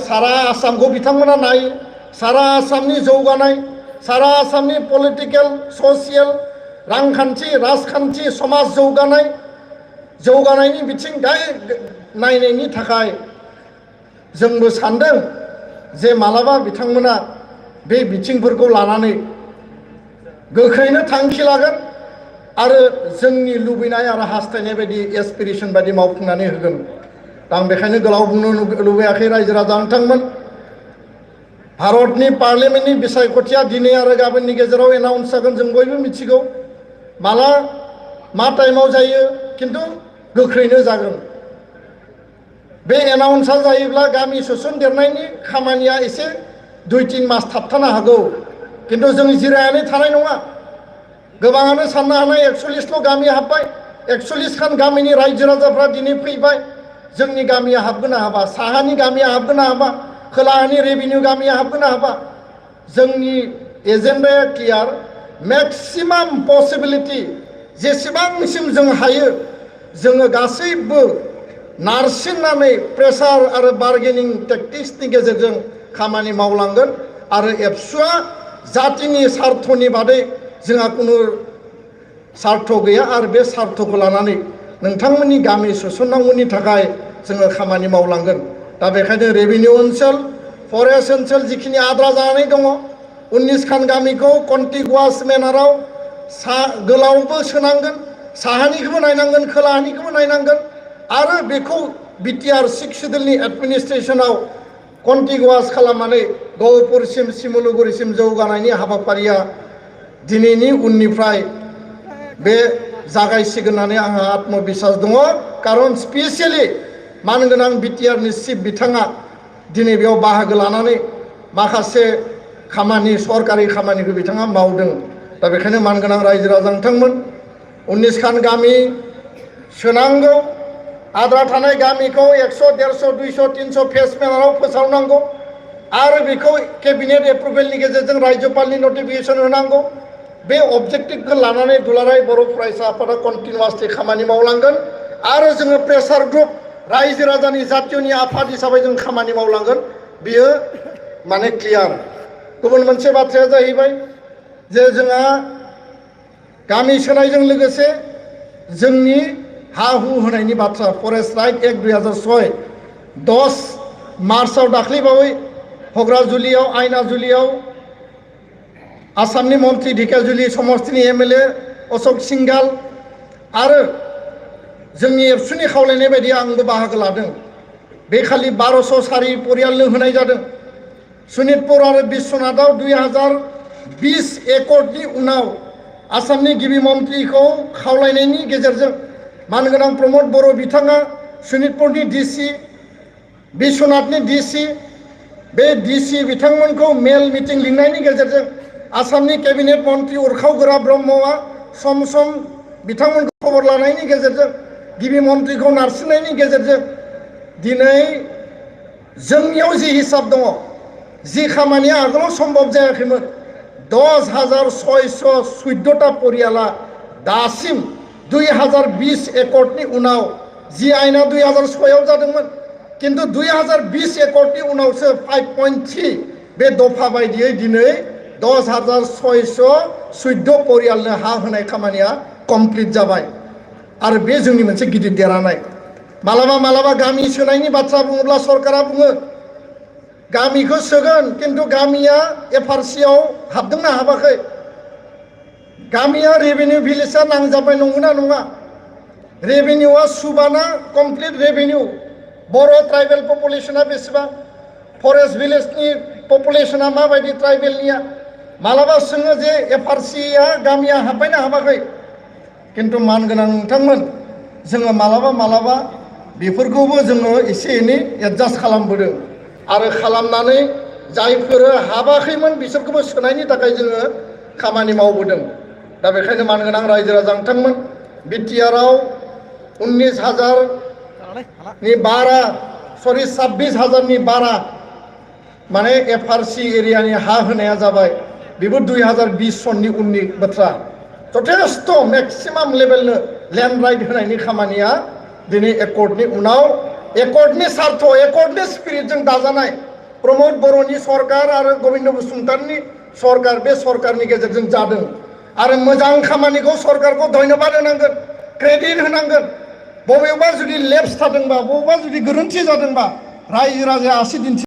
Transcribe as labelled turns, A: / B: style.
A: सारा आसामखौ बिथांमोना नायो सारा आसामनि जौगानाय सारा आसामनि पलिटिकल ससियेल रांखान्थि राजखान्थि समाज जौगानायनि बिथिं नायनायनि थाखाय जोंबो सानदों जे मालाबा बिथांमोना बे बिथिंफोरखौ लानानै गोख्रैनो थांखि लागोन आरो जोंनि लुबैनाय आरो हास्थायनाय बायदि एसपिरेसन बायदि मावफुंनानै होगोन। आं बेखायनो गोलाव बुंनो लुबैयाखै रायजो राजा नोंथांमोन भारतनि पार्लियामेन्टनि बिसायख'थिया दिनै आरो गाबोननि गेजेराव एनाउन्स जागोन जों बयबो मिथिगौ माला मा टाइमाव जायो किन्तु गोख्रैनो जागोन। बे एनाउन्सआ जायोब्ला गामि सोसनदेरनायनि खामानिया एसे 2-3 मास थाबथानो हागौ किन्तु जों जिरायनानै थानाय नङा। गोबाङानो साननो हानाय 41ल' गामि हाबबाय 41 खान गामिनि रायजो राजाफ्रा दिनै फैबाय जोंनि गामिया हाबगोन ना हाबा साहानि गामिया हाबगोन ना हाबा खोलाहानि रेभिनिउ गामिया हाबगोन ना हाबा जोंनि एजेन्डाया क्लियार मेक्सिमाम पसिबिलिटि जेसेबांसिम जों हायो जोङो गासैबो नारसिननानै प्रेसार आरो बार्गेनिं टेक्टिक्सनि गेजेरजों खामानि मावलांगोन आरो एबसुआ जातिनि सार्थनि बादै जोंहा खुनु सार्थ गैया आरो बे सार्थखौ लानानै नोंथांमोननि गामि सोसननांगौनि थाखाय जोङो खामानि मावलांगोन। दा बेखायनो रेभिनिउ ओनसोल फरेस्ट ओनसोल जिखिनि आद्रा जानानै दङ 19 खान गामिखौ कन्टिगुवास मेनाराव गोलावबो सोनांगोन साहानिखौबो नायनांगोन खोलाहानिखौबो नायनांगोन आरो बेखौ बिटिआर 6 सिडुलनि एडमिनिस्ट्रेसनाव कन्टिगुवास खालामनानै गहपुरसिम सिमुलुगुरिसिम जौगानायनि हाबाफारिया दिनैनि उननिफ्राय बे जागायसिगोन होननानै आंहा आत्मबिश्वास दङ। कारन स्पेसियेलि मानगोनां बिटिआरनि चिफ बिथाङा दिनै बेयाव बाहागो लानानै माखासे खामानि सरकारि खामानिखौ बिथाङा मावदों। दा बेखायनो मानगोनां रायजो राजा नोंथांमोन 19 खान गामि सोनांगौ आद्रा थानाय गामिखौ 100, 150, 200, 300 फेस मेनाराव फोसावनांगौ आरो बेखौ केबिनेट एप्रुभेलनि गेजेरजों रायजोपालनि नटिफिकेसन होनांगौ। बे अबजेक्टिभखौ लानानै दुलाराय बर' फरायसा आफादा कन्टिनिउवासलि खामानि मावलांगोन आरो जोङो प्रेसार ग्रुप रायजो राजानि जातीयनि आफाद हिसाबै जों खामानि मावलांगोन बियो माने क्लियार। गुबुन मोनसे बाथ्राया जाहैबाय जे जोंहा गामि सोनायजों लोगोसे जोंनि हा हु होनायनि बाथ्रा फरेस्ट राइट एक्ट 2006 10 मार्चआव दाख्लैबावै हग्राजुलियाव आयनाजुलियाव आसामनि मन्त्रि ढेकियाजुलि समस्तिनि एमएलए अशोक सिंघाल आरो जोंनि एबसुनि खावलायनाय बायदि आंबो बाहागो लादों। बे खालि 1200 सारि परियालनो होनाय जादों। सनितपुर आरो बिश्वनाथाव 2020 एकर्डनि उनाव आसामनि गिबि मन्त्रिखौ खावलायनायनि गेजेरजों मानगोनां प्रमद बर' बिथाङा सनितपुरनि डिसि बिश्वनाथनि डिसि बे डिसि बिथांमोनखौ मेल मिटिं लिंनायनि गेजेरजों आसामनि केबिनेट मन्त्रि उरखाव गोरा ब्रह्मआ सम सम बिथांमोनखौ खबर लानायनि गेजेरजों गिबि मन्त्रिखौ नारसिननायनि गेजेरजों दिनै जोंनियाव जि हिसाब दङ जि खामानिया आगोलाव सम्भब जायाखैमोन 10,614टा परियाला दासिम 2020 एकर्डनि उनाव जि आयना 2006आव जादोंमोन किन्तु 2020 एकर्डनि उनावसो 5.3 बे दफा बायदियै दिनै 10,614 परियालनो हा होनाय खामानिया कमप्लिट जाबाय आरो बे जोंनि मोनसे गिदिर देरहानाय। मालाबा गामि सोनायनि बाथ्रा बुङोब्ला सरकारा बुङो गामिखौ सोगोन किन्तु गामिया एफआरसिआव हाबदोंना हाबाखै गामिया रेभिनिउ भिलेजआ नांजाबनाय नंगौना नङा रेभिनिउआ सुबाना कमप्लिट रेभिनिउ बर' ट्राइबेल पपुलेसना बेसेबां फरेस्ट भिलेजनि पपुलेसना माबायदि ट्राइबेलनिया मालाबा सोङो जे एफआरसिआ गामिया हाबबायना हाबाखै किन्तु मानगोनां नोंथांमोन जोङो मालाबा बेफोरखौबो जोङो एसे एनै एडजास्ट खालामबोदों आरो खालामनानै जायफोर हाबाखैमोन बिसोरखौबो सोनायनि थाखाय जोङो खामानि मावबोदों। दा बेखायनो मानगोनां रायजो राजा नोंथांमोन बिटिआरआव 19,000नि बारा 26,000नि बारा माने एफआरसि एरियानि हा होनाया जाबाय बेबो 2020 सननि उननि बाथ्रा जथेस्थ' मेक्सिमाम लेभेलनो लेन्ड राइट होनायनि खामानिया दिनै एकर्डनि उनाव एकर्डनि सार्थ एकर्डनि स्पिरिटजों दाजानाय प्रमोद बर'नि सरकार आरो गबिन्द बसुमतारीनि सरकार बे सरकारनि गेजेरजों जादों आरो मोजां खामानिखौ सरकारखौ धन्यबाद होनांगोन क्रेडिट होनांगोन बबेबा जुदि लेप्स थादोंबा बबेबा जुदि गोरोन्थि जादोंबा रायजो राजाया आसि दिन्थि